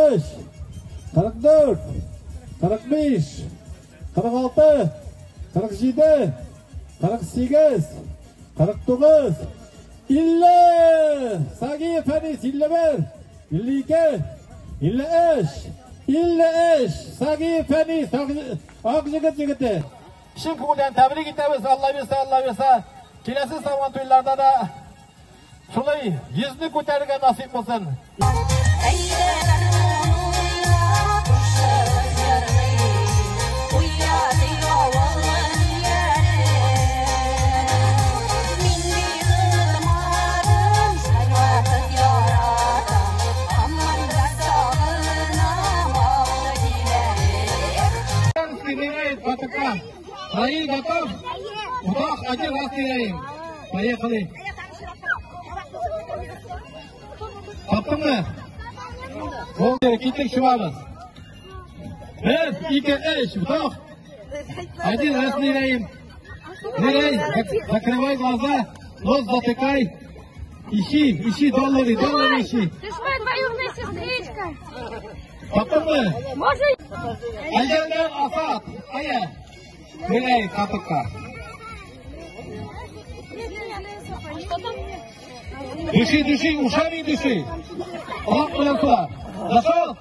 43, 44, 45, 46, 47, 48, 49, 50. Сагиев Фәнис, 51, 52, 53, 53. Сагиев Фәнис, Акҗегет егете. Чын күңелдән тәбрик итәбез, Алла бирсә, Алла бирсә. Киләсе Сабан туйларда да шулай йөзне күтәрергә насыйп булсын. Раиль готов? Вдох, один раз ныряем. Поехали. Таптыңмы? Булды, киттек, чумабыз. Бер, ике, өч, вдох. Один раз ныряем. Ныряй, закрывай глаза, нос затыкай. Ищи, ищи доллары, доллары ищи. Ты ж моя двоюродная сестричка. Таптыңмы? Можно? Әйдәләр, Асат, әйе. Ныряй, катыкка. Что там? Дыши, дыши, ушами дыши. Колак белән сула. Зашел?